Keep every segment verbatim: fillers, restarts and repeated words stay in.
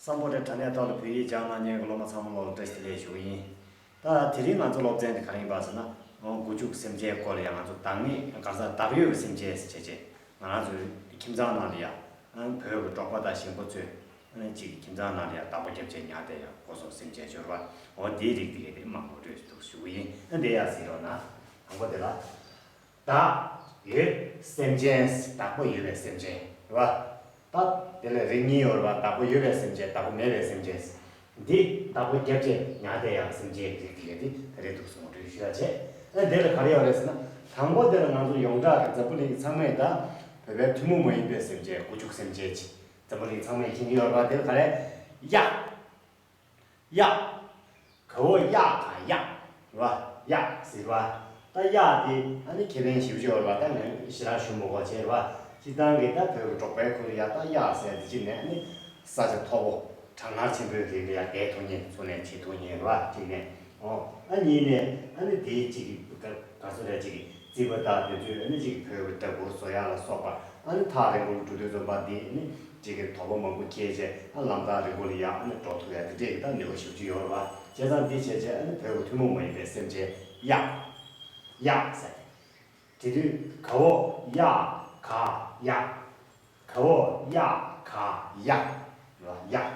སམ་བྷོ་ཊའི་དྲ་གནས་ཐོག་ལ་བོད་ཡིག་སྦྱང་གནང་མཁན་གྱི་སློབ་མ་ཚང་མ་ལོག་ལ་བཀྲ་ཤིས་བདེ་ལེགས་ཞུ་གི་ཡིན། ད་དེ་རིང་ང་ཚོ་སློབ་ཚན་དེ་ག་རེ་ཡིན་པ་ཟེར་ན། དགུ་བཅུ་གི་སེམས་ཅན་སྐོར་ལ་ཡང་ང་ཚོ་བདག་མེད་ག་རེ་ཟེར་བདག་པོ་ཡོད་པའི་སེམས་ཅན་ཟེར་བྱས་བྱས། ང་རང་ཚོའི་ཁྱིམ་ཚང་ནང་ལ་ཡང་བོད་ཀྱི་འབྲོག་པ་དང་ཞིང་པ་ཚོས་གཅིག་གི་ཁྱིམ་ཚང་ནང་ལ་ཡང་བདག་པོ་རྒྱབ་བྱས་ཉར་བསྡད་ཡག་གོ་སོགས་སེམས་ཅན་སྦྱོར་བ། འོ་དེའི་རིགས་དེ་གས་དེ་མང་པོ་འགྲོས་འདུག་ཞུ་གི་ཡིན། ཨ་འདི་ཡང་གཟིགས་རོགས་གནང་། དང་པོ་དེ་ལ། བདག་ཡོད་སེམས་ཅན། བདག་པོ་ཡོད་པའི་སེམས་ཅན་རེད་བ། ད་དེ་ལ་རིགས་གཉིས་ཡོད་རེད་བ། བདག་པོ་ཡོད་པའི་སེམས་ཅན། བདག་པོ་མེད་པའི་སེམས་ཅན། འདི་བདག་པོ་རྒྱབ་བྱས་ཉར་བསྡད་ཡག་སེམས་ཅན་གྱི་རིགས་དེ་གས་དེ་ད་རེས་འདུག་སེ་ངོ་སྤྲོད་ཞུ་ཡག་བྱས། ཨ་འདི་ལ་ག་རེ་ཡོད་རེད་ཟེར་ན། དང་པོ་དེ་ལ་ང་ཚོ་ཡོངས་གྲགས་ཀྱི་འཛམ་བུ་གླིང་ཚང་མས་ད་བོད་པའི་ཐུན་མོང་མ་ཡིན་པའི་སེམས་ཅན་དགུ་བཅུ་སེམས་ཅན་ཅིག་འཛམ་བུ་གླིང་ཚང་མས་མཁྱེན་གྱི་ཡོད་རེད་བ། དེ་ལ་ག་རེ། གཡག་གཡག་ག་འོ་གཡག་ག་གཡག་རེད་བ། གཡག་ཟེར་བ། ད་གཡག་དེ་ཨ་ནི་ཁེ་ཕན་ཞེ་པོ་ཅིག་ཡོད་རེད་བ། ད་ངས་ཞེ་དྲག་ཞུ་མི་དགོས་བྱས་རེད་བ། སྤྱིར་བཏང་གི་ད་བོད་ཀྱི་འབྲོག་པའི་ཁུལ་ཡ་ད་གཡག་ཟེར་དེ་གཅིག་ནས་ཨ་ནི་ས་ཆ་མཐོ་པོ་གྲང་ངར་ཆེན་པོའི་རིགས་ལ་ཡ་བསྡད་ཐུབ་མཁན་འཚོ་གནས་བྱེད་ཐུབ་མཁན་རེད་བ། གཅིག་ནས། ཨོ། ཨ་གཉིས་ནས་ཨ་ནི་དེའི་གཅིག་གི་ག་ག་ཚོད་རེད། གཅིག་གི་རྩིད་པ་དང་དེ་ཚོའི་ཨ་ནི་གཅིག་གི་བོད་ཀྱི་ལྟ་བུར་བཟོ་ཡག་ལ་སོགས་པ། ཨ་ནི་ཐག་རིང་པོར་འགྲོ་དུས་ཙམ་པ་འདི་ནི་གཅིག་གི་དོགས་པ་མང་པོ་སྐྱེས་བྱས། ཨ་ལམ་ཐག་རིང་པོ་ལ་ཡ་ཨ་ནི་འགྲོ་ཐུབ་ཡག་དེ་འདྲས་ཀྱི་ད་ནུས་པ་ཞེ་པོ་ཅིག་ཡོད་རེད་བ། བྱས་ཙང་འདི་བྱས་བྱས་ཨ་ནི་བོད་ཀྱི་ཐུན་མོང་མ་ཡིན་པའི་སེམས་ཅན་གཡག་གཡག་ཟེར། དེ་དུས་ག་འོ་གཡག་ག་གཡག་ག་འོ་གཡག་ག་གཡག་རེད་བ། གཡག་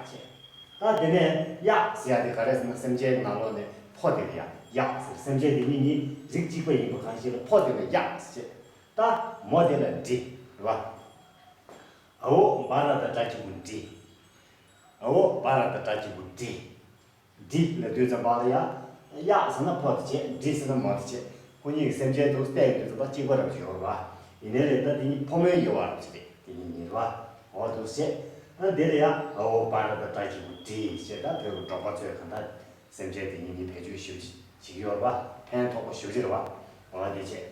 བྱས། ད་དེ་ནས་གཡག་ཟེར་ཡག་དེ་ག་རེ་ཟེར་ན། སེམས་ཅན་ནང་ལོགས་ནས་ཕོ་དེ་ལ་ཡ་གཡག་ཟེར། སེམས་ཅན་དེ་གཉིས་གཉིས་རིགས་གཅིག་པ་ཡིན་པ་གང་ཞིག་ལ་ཕོ་དེ་ལ་གཡག་ཟེར་བྱས། ད་མོ་དེ་ལ་འབྲི་རེད་བ། འ་འོག་བ་ར་བཏགས་སྦྲ་གི་གུ་འབྲི། འ་འོག་བ་ར་བཏགས་སྦྲ་གི་གུ་འབྲི། འབྲི་ལབ་དུས་ཙམ་པ་ལ་ཡ། གཡག་ཟེར་ན་ཕོ་དེ་བྱས། འབྲི་ཟེར་ན་མོ་དེ་བྱས། ཁོ་གཉིས་ཀྱི་སེམས་ཅན་དུ་བལྟས་ཡོང་དུས་ཙམ་པ་གཅིག་པ་རང་ཞིག་ཡོད་རེད་བ། ཡིན་ནའི་ལས་ད་དེ་གཉིས་ཕོ་མོའི་དབྱེ་བ་རང་ཞིག་རེད། དེ་གཉིས་གཉིས་རེད་བ། འོ་འདུག་སེ། ཨ་འདི་ལ་ཡ་འ་འོག་བ་ར་བཏགས་སྦྲ་གི་གུ་འབྲི་ཞེས། ད་བོད་ཀྱི་འབྲོག་པ་ཚོས་གང་ལྟར་སེམས་ཅན་དེ་གཉིས་གཉིས་བེད་སྤྱོད་ཞེ་པོ་ཅིག་བྱེད་ཀྱི་ཡོད་རེད་བ། ཕན་ཐོགས་པོ་ཞེ་པོ་ཅིག་རེད་བ། འོ་དེ་བྱས།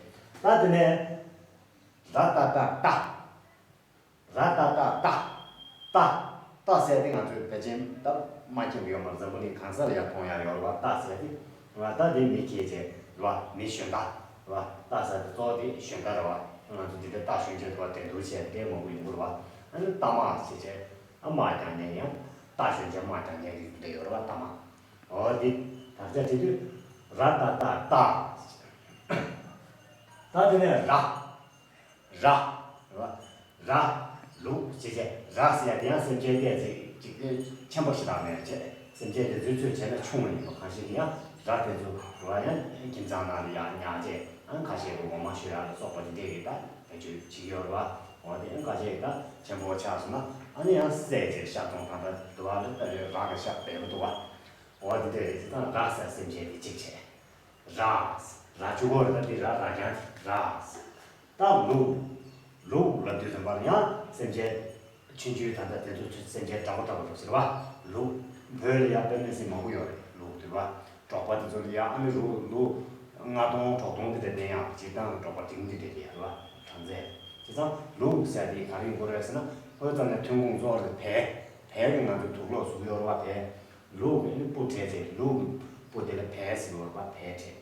ད་དེ་ནས་ར་བཏགས་རྟ་རྟ། ར་བཏགས་རྟ། རྟ། རྟ། རྟ་ཟེར་དེ་ང་ཚོས་ཕལ་ཆེར་ད་མ་མཁྱེན་པ་ཡོད་མ་རེད། འཛམ་བུ་གླིང་གང་ས་ལ་ཡང་མཐོང་ཡག་ཡོད་རེད་བ། རྟ་ཟེར་དེ། ང་ད་དེ་མི་སྐྱེས་ཆེ་རེད་བ། མི་གཞོན་དག་རེད་བ། རྟ་ཟེར་དེ་གཙོ་བོ་དེ་གཞོན་དག་རེད་བ། ང་ཚོ་འདི་འདྲ་རྟ་གཞོན་ཆེ་རེད་བ། དེ་འདུག་བྱས་དེ་མང་པོ་ཡོང་གི་རེད་བ། ཨ་ནི་རྟ་དམག་བྱས་བྱས། ཨ་དམག་རྒྱག་མཁན་ཡང་རྟ་གཞོན་ཆེ་དམག་རྒྱག་མཁན་རིགས་དེ་འདྲ་ཡོད་རེད་བ། རྟ་དམག་འོ་དེ། ད་ཆ་དེ་དུས་ར་བཏགས་རྟ། རྟ། ད་དེ་ནས་ར། ར། རེད་བ། ར། ལུག་ཅེས་བྱས། ར་ཟེར་ཡ་དེ་ཡང་སེམས་ཅན་ཏོག་ཙམ་ཅིག་ཆེན་པོ་ཞིག་རང་མེད་བྱས། སེམས་ཅན་དེ་ཚོའི་ཚོད་བྱས་ན་ཆུང་བ་ཡིན་པ་གང་ཞིག་ཡིན་ཡང་། ར་དེ་ཚོ་རེད་བ། ཡང་ཁྱིམ་ཚང་ནང་ལ་ཡང་ཉར་བྱས། ཨང་ཁ་ཤས་ཀྱིས་འོ་མ་བཞོ་ཡག་ལ་སོགས་པ་དེ་འདྲས་ཀྱི་ད་བེད་སྤྱོད་བྱེད་ཀྱི་ཡོད་རེད་བ། འོ་དེ་ཡང་ཁ་ཤས་ཀྱིས་ད་ཆེན་པོ་ཆགས་སོང་ན་ཨ་ནི་ཡང་བསད་བྱས་ཤ་བཙོང་། ད་ལྟ་དུ་བ་ལ་ད་རེད། ར་གི་ཤ་འབེལ་པོ་འདུག་བ། འོ་དེ་འདྲས་རེད། དེ་ད་ར་ཟེར་སེམས་ཅན་དེ་གཅིག་བྱས། ར། ར་བཅུ་གོ་རེད། ད་འདི་ར་ར་རྐྱང་དེ་ར། ད་ལུག་ལུག་ལབ་དུས་ཙམ་པ་ལ་ཡང་སེམས་ཅན་ཆུང་ཆུང་ད་ལྟ་དེ་ཚོ་སེམས་ཅན་འདྲ་པོ་འདྲ་པོ་རེད་ཟེར་བ། ལུག་བོད་ལ་ཡང་དཔེ་མི་སྲིད་མང་པོ་ཡོད་རེད། ལུག་དེ་བ། འབྲོག་པ་དེ་ཚོ་ལ་ཡང་ཨ་ནི་ལུག་ལུག་ལྔ་སྟོང་དྲུག་སྟོང་དེ་འདྲ་བསྟེན་ཡག་སྤྱིར་བཏང་གི་འབྲོག་པ་འབྲིང་དེ་འདྲ་རེད་བ། གྲངས་ཚད། བྱས་ཙང་ལུག་ཟེར་དེ་ག་རེ་ཡིན་དགོས་རེད་ཟེར་ན། དངོས་ཙམ་ནས་ཐོན་ཁུངས་གཙོ་བོ་དེ་བལ། བལ་གྱིས་ང་ཚོའི་དུག་སློག་བཟོ་གི་ཡོད་རེད་བ། བལ། ལུག་གི་ཨ་ནི་སྤུ་བྲེགས་ཏེ། ལུག་གི་སྤུ་དེ་ལ་བལ་ཟེར་གྱི་ཡོད་རེད་བ། བལ་བྲེགས།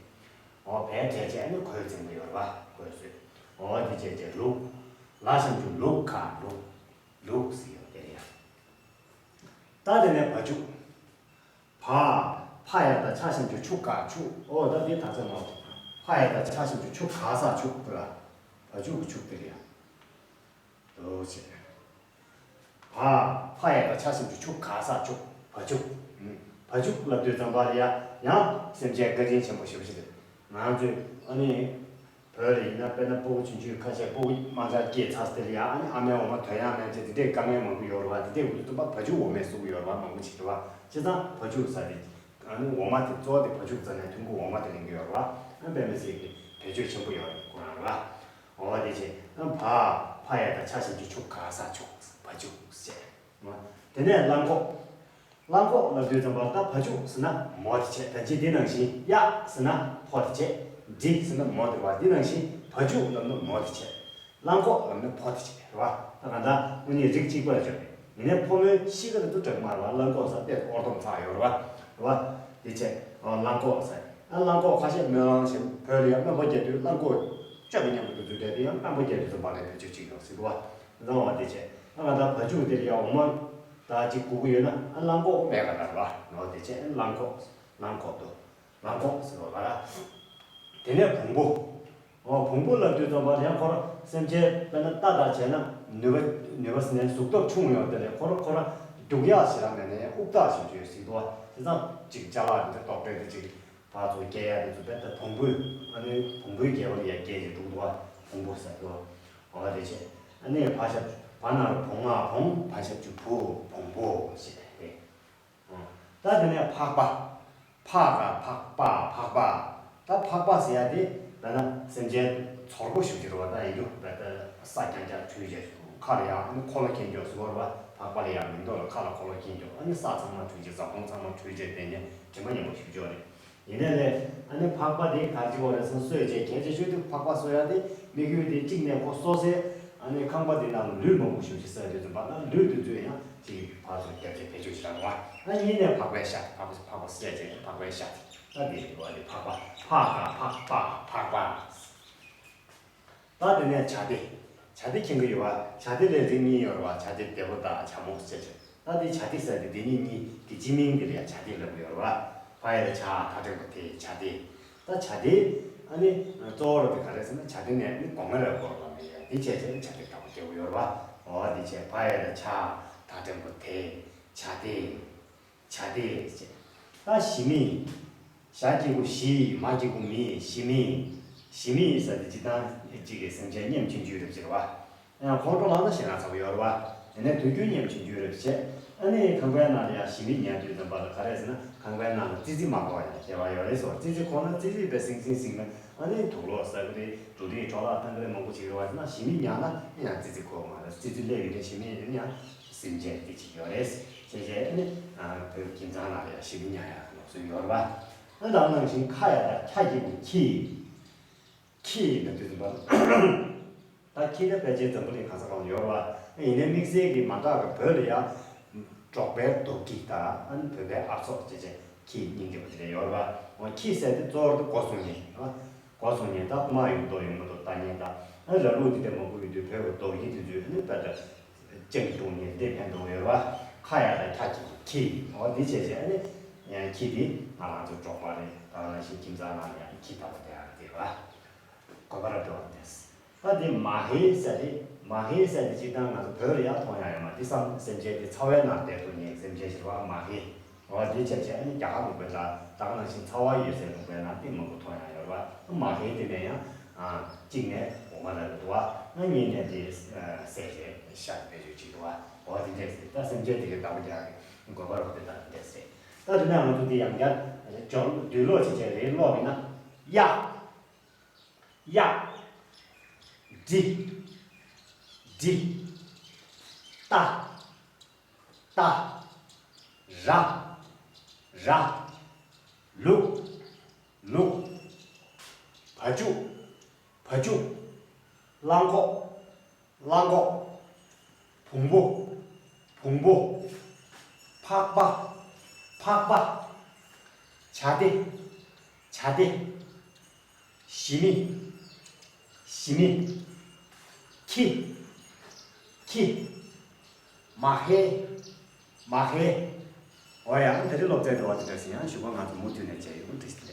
འོ་བལ་བྲེགས་བྱས་ཨ་ནི་གོས་བཙེམས་པ་ཡོད་རེད་བ། གོས་བཟོས། འོ་དེ་བྱས་བྱས་ལུག་ལ་ཞབས་ཀྱུ་ལུག་ག་ལུག་ལུག་ཟེར་ཡོད་དེ་རེད་ཡ། ད་དེ་ནས་བ་ཕྱུགས། བ། ཕ་ཡ་བཏགས་ཕྱ་ཞབས་ཀྱུ་ཕྱུ་ག་ཕྱུགས། འོ་ད་འདི་དག་ཆ་ནོར། ཕ་ཡ་བཏགས་ཕྱ་ཞབས་ཀྱུ་ཕྱུ་ག་ས་ཕྱུགས་དེ་ལ། བ་ཕྱུགས་ཀྱི་ཕྱུགས་དེ་རེད་ཡ། འདུག་བྱས། བ། ཕ་ཡ་བཏགས་ཕྱ་ཞབས་ཀྱུ་ཕྱུ་ག་ས་ཕྱུགས། བ་ཕྱུགས། ཨུམ། བ་ཕྱུགས་ལབ་དུས་ཙམ་པ་ལ་ཡ་ཡང་སེམས་ཅན་དགའ་ཞེན་ཆེན་པོ་ཞེ་པོ་ཞིག་རེད། ང་ཚོས་ཨ་ནི་བོད་ལ་ཡིན་ན་དཔེར་ན་སྤུ་གུ་ཆུང་ཆུང་ཁ་ཤས་སྤུ་གུ་དམར་འབྱར་སྐྱེས་ཚར་དེ་ལ་ཡ་ཨ་ནི་ཨ་མའི་འོ་མ་འདོན་ཡག་མེད་བྱས་དེ་འདྲའི་དཀའ་ངལ་མང་པོ་ཡོད་རེད་བ། དེ་འདྲའི་འུ་ཚོ་ཚོ་བ་ཕྱུགས་འོ་མས་གསོ་གི་ཡོད་རེད་བ། མང་པོ་ཞིག་རེད་བ། བྱས་ཙང་བ་ཕྱུགས་ཟེར་དེ། ཨ་ནི་འོ་མ་དེ་གཙོ་བོ་དེ་བ་ཕྱུགས་རྩ་ནས་ཐོན་ཁུངས་འོ་མ་དེ་ལེན་གི་ཡོད་རེད་བ། ཨ་དཔེ་མི་སྲིད་ཀྱི་བེད་སྤྱོད་ཆེན་པོ་ཡོད་རེད་ཁོ་རང་རེད་བ། འོ་དེ་བྱས། ཨ་བ། ཕ་ཡ་བཏགས་ཕྱ་ཞབས་ཀྱུ་ཕྱུ་ག་ས་ཕྱུགས། བ་ཕྱུགས་ཟེར། དེ་ནས་གླང་གོག་གླང་གོག་ལབ་དུས་ཙམ་པ་ད་བ་ཕྱུགས་ཟེར་ན་མོ་དེ་བྱས། ད་ཅི་འདི་ནང་བཞིན་གཡག་ཟེར་ན་ཕོ་དེ་བྱས། འབྲི་ཟེར་ན་མོ་དེ་བ། འདི་ནང་བཞིན་བ་ཕྱུགས་ལབ་ན་མོ་དེ་བྱས། གླང་གོག་ལབ་ན་ཕོ་དེ་བྱས་རེད་བ། ད་གང་ལྟར་དངོས་གནས་རིགས་གཅིག་པ་ལ་སྦྱར་བས། ཡིན་ནའི་ཕོ་མོའི་གཤིས་ཀ་དེ་ཚོ་འདྲ་གི་མ་རེད་བ། གླང་གོག་ཟེར་དེ་ཨོར་ཐོམ་ཚ་ཡོད་རེད་བ། རེད་བ། དེ་བྱས། ཨ་གླང་གོག་ཟེར། ཨ་གླང་གོག་ཁ་ཤས་སྨོན་ལམ་བཞིན་བོད་ལ་ཡང་སྨན་པ་རྒྱག་དུས་གླང་གོག་གཅོད་པའི་མཉམ་དུ་འདུག་ཚུལ་དེ་ཡང་སྨན་པ་རྒྱག་དུས་སུ་བག་ལེབ་བེད་སྤྱོད་བྱེད་ཀྱི་ཡོད་ཟེར་གི་བ། རེད་བ། དེ་བྱས། ཨ་གང་ལྟར་བ་ཕྱུགས་དེ་ལ་ཡང་འོ་མ། ད་ ད་ཅིག་སྒུག་གི་ཡོད་ན་ཨ་གླང་གོག་མེད་ག་ལ་ར་བ་ནོ། དེ་ཆེ་གླང་གོག་གླང་གོག་ཏུ་གླང་གོག་ཟེར་བ་ལ་ར། དེ་ནས་བོང་བུ། འོ་བོང་བུ་ལབ་དུས་ཙམ་པ་ཡང་ཁོ་ར་སེམས་ཅན་དཔེར་ན་རྟ་དང་བྱས་ན་ནུས་པ་ནུས་པ་ཟིན་ནས་གཟུགས་སྟོབས་ཆུང་ཡོང་དེ་ལས་ཁོ་ར་ཁོ་ར་རྒྱུག་ཡག་ཞེ་དྲག་མེད་ནས་དབུགས་ཐག་ཞེ་པོ་ཅིག་ཟིན་འདུག་བ། དེ་ཙང་ཅིག་ཅ་ལག་འདི་ཏོག་ཏོག་དེ་ཅིག་ཕར་ཚུར་སྐྱེལ་ཡག་དེ་ཚོ་དཔེར་ན་བོང་བུ། ཨ་ནི་བོང་བུའི་རྒྱལ་པོ་ལ་ཡ་སྐྱེལ་ཅིག་འདུག་འདུག་བ། བོང་བུ་ཟེར་འདུག་བ། འོ་དེ་བྱས། ཨ་ནི་བ་ཞབས་བ་ན་རོ་བོ་ང་བོང་། བ་ཞབས་ཀྱུ་བུ་བོང་བུ་ཞེས་རེད། ད་དེ་ནས་ཕག་པ། ཕ་ག་ཕག་པ་ཕག་པ། ད་ཕག་པ་ཟེར་ཡ་དེ་ད་ན་སེམས་ཅན་ཚོར་པོ་ཞུ་རྒྱུ་རེད་བ། ད་ཡིན་རྒྱུ་བས་ད་ས་རྐྱང་རྐྱང་བྲུས་རྗེས་ཁ་ལ་ཡང་ཨ་ནི་འཁོར་ལོ་ཁེངས་འཇོག་ཟེར་བ་རེད་བ། ཕག་པ་ལ་ཡང་མིང་འདོགས་ལ་ཁ་ལ་འཁོར་ལོ་ཁེངས་འཇོག་ཨ་ནི་ས་ཚང་མ་བྲུས་རྗེས་འཛག་སྒོང་ཚང་མ་བྲུས་རྗེས་དེ་ནས་དྲི་མ་མཉམ་པོ་ཞུ་རྒྱུ་རེད། ཡིན་ནའི་ལས་ཨ་ནི་ཕག་པ་དེ་ག་རེ་བྱེད་དགོས་རེད་ཟེར་ན་གསོད་བྱས་གལ་ཆེ་ཤོས་དེ་ཕག་པ་གསོད་ཡ་དེ་དམིགས་ཡུལ་དེ་གཅིག་ནས་ཁོ་གསོ་སའི་ཨ་ནི་ཁང་པ་དེ་ནང་ལུད་མང་པོ་ཞེ་པོ་ཅིག་བསགས་དུས་ཙམ་པ་ན་ལུད་དེ་ཚོས་ཡང་ཅིག་ཕར་ཚུར་རྒྱབ་བྱས་བེད་སྤྱོད་བྱེད་རང་བ། ཨ་གཉིས་ནས་ཕག་པའི་ཤ་ཕག་པ་ཕག་པ་བསད་བྱས་ཕག་པའི་ཤ་ད་དེ་རེད་བ། དེ་ཕག་པ་ཕ་ག་ཕག་པ་ཕག་པ། ད་དེ་ནས་བྱ་དེ། བྱ་དེ་མཁྱེན་གྱི་ཡོད་བ། བྱ་དེ་ལས་རིགས་གཉིས་ཡོད་རེད་བ། བྱ་དེ་བདེ་པོ་དང་བྱ་མོ་ཟེར་བྱས། ད་དེ་བྱ་དེ་ཟེར་དེ་དེ་གཉིས་གཉིས་ཀྱི་སྤྱི་མིང་དེ་ལ་ཡང་བྱ་དེ་ལབ་ཀྱི་ཡོད་རེད་བ། ཕ་ཡ་ལ་བྱ་ད་འགྲེང་བུ་དེ་བྱ་དེ། ད་བྱ་དེ་ཨ་ནི་གཙོ་བོ་ར་དེ་ག་རེ་ཟེར་ན་བྱ་དེ་ནས་ནི་སྒོ་ང་ར་སྐོར་ལ་མེད་ཡ་དེ་བྱས་བྱས་ནི་བྱ་དེ་འདྲ་པོ་སྐྱེ་བོ་ཡོད་རེད་བ། འོ་དེ་བྱས་ཕ་ཡ་ལ་བྱ་ད་འགྲེང་བུ་དེ་བྱ་དེ། བྱ་དེ་ཟེར། ད་ཞི་མི། ཞ་གི་གུ་ཞི། མ་གི་གུ་མི། ཞི་མི། ཞི་མི་ཟེར་དེ་སྤྱིར་བཏང་གཅིག་གི་སེམས་ཅན་སྙེམས་ཆུང་ཆུང་རེད་ཟེར་བ། ཡང་ཁོང་ཁྲོ་ལངས་ན་ཞེད་སྣང་ཚ་པོ་ཡོད་རེད་བ། དེ་ནས་དུས་རྒྱུན་སྙེམས་ཆུང་ཆུང་རེད་བྱས། ཨ་ནི་ཁང་པའི་ནང་ལ་ཡང་ཞི་མི་ཉལ་དུས་ཙམ་པ་ལ་ག་རེ་ཟེར་ན་ཁང་པའི་ནང་ལ་ཙི་ཙི་མ་དགོས་ཡང་ཁྱད་པར་ཡོད་རེད་ཟེར་བ། ཙི་ཙི་ཁོ་ན་ཙི་ཙི་དཔེ་སིང་སིང་སིང་ན་ཨ་ནི་དུག་ལོག་ཟ་གི་རེད། འབྲུ་རིགས་འཕྲོ་བརླག་བཏང་གི་རེད། མང་པོ་བྱེད་ཀྱི་རེད་བ། ཟེར་ན་ཞི་མི་ཉལ་ན་ཡང་ཙི་ཙི་ཁོ་མ་རེད། ཙི་ཙི་སླེབས་ཡོད་ན་ཞི་མི་ཡིན་ན་ཡང་སེམས་ཅན་དེ་ཅིག་ཡོད་རེད། བྱས་བྱས་ཨ་ནི་བོད་ཁྱིམ་ཚང་ནང་ལ་ཡང་ཞི་མི་ཉལ་ཡག་ལུགས་སྲོལ་ཡོད་རེད་བ། ཨ་ད་ནང་བཞིན་ཁ་ཡ་ད་ཁྱ་གི་གུ་ཁྱི། ཁྱི་ལབ་དུས་ཙམ་པ། ད་ཁྱི་ད་ཕལ་ཆེར་འཛམ་བུ་གླིང་གང་ས་གང་ལ་ཡོད་རེད་བ། ཡིན་ནའི་དམིགས་བསལ་གྱི་མ་འདྲ་བའི་བོད་ལ་ཡང་འབྲོག་པའི་རྡོ་ཁྱི་དང་ཨ་ནི་བོད་པའི་ཨ་ཚོགས་བྱས་བྱས་ཁྱི་སྙིང་རྗེ་པོ་དེ་འདྲ་ཡོད་རེད་བ། འོ་ཁྱི་ཟེར་དེ་གཙོ་བོར་དུ་སྒོ་སྲུང་མཁན་རེད་བ། སྒོ་སྲུང་མཁན་ད་དམག་ཡོང་དོ་ཡོང་མ་དོ་ལྟ་མཁན་དང་ཨ་ནི་ར་ལུག་དེ་འདྲ་མང་པོ་ཡོད་དུས་བོད་ཀྱི་རྡོ་ཁྱི་དེ་ཚོས་ཨ་ནི་དཔེ་ད་སྤྱང་ཀི་བརྡུང་མཁན་དེ་ཕན་ཐོགས་ཡོད་རེད་བ། ཁ་ཡ་ད་ཁྱ་ཁྱི་ཁྱི། འོ་འདི་བྱས་བྱས་ཨ་ནི་ཁྱི་དེ་ང་རང་ཚོ་འབྲོག་པ་རེད། ད་ནང་བཞིན་ཁྱིམ་ཚང་ནང་ཡང་ཁྱི་ལྟ་བུ་དེ་ཡང་རེད་བ། གོ་བ་ར་འགྲོ་བ་འདེས། ད་དེ་མ་ཧེ་ཟེར་དེ། མ་ཧེ་ཟེར་དེ་སྤྱིར་བཏང་ང་ཚོ་བོད་ལ་ཡང་མཐོང་ཡག་ཡོད་མ་རེད། དེ་བསམ་སེམས་ཅན་དེ་ཚ་བའི་ནང་བསྡད་ཐུབ་མཁན་སེམས་ཅན་ཞིག་རེད་བ། མ་ཧེ། འོ་དེ་བྱས་བྱས་ཨ་ནི་རྒྱ་གར་ལུང་པའི་ལ་ད་ག་ནང་བཞིན་ཚ་བ་ཡོད་སའི་ལུང་པའི་ནང་དེ་མང་པོ་མཐོང་ཡག་ཡོད་རེད་བ། མ་ཧེ་དེ་ནས་ཡང་གཅིག་ནས་འོ་མ་ལ་རེད་འདུག་བ། གཉིས་ནས་དེ་ཟས་བྱས་ཤ་དེ་བེད་སྤྱོད་བྱེད་འདུག་བ། འོ་དེ་འདྲས་ཟེར། ད་སེམས་ཅན་དེ་གའི་ལྟ་བུ་རྒྱག་གི་དགོས་པ་རུ་དེ་ལྟ་བུ་འདྲས་ཟེར། ད་དེ་ནས་ང་ཚོ་དེ་ཡང་བསྐྱར་སྦྱོར་བསྡུས་ཀློག་བྱེད་བྱས་རེ་ཀློག་ཡིན་ན། གཡག་གཡག་འབྲི། འབྲི། རྟ། རྟ། ར། ར། ལུག་ལུག་བ་ཕྱུགས། བ་ཕྱུགས། གླང་གོག་གླང་གོག་བོང་བུ། བོང་བུ། ཕག་པ། ཕག་པ། བྱ་དེ། བྱ་དེ། ཞི་མི། ཞི་མི། ཁྱི། ཁྱི། མ་ཧེ། མ་ཧེ། འོ་ཡ། ད་རེས་སློབ་ཚན་འགྲོ་བ་དེ་འདྲ་ཞིག་ཡང་ཞུ་བ་ང་ཚོ་མུ་མཐུད་ནས་བྱས་ཡོང་། བཀྲ་ཤིས་བདེ་ལེགས།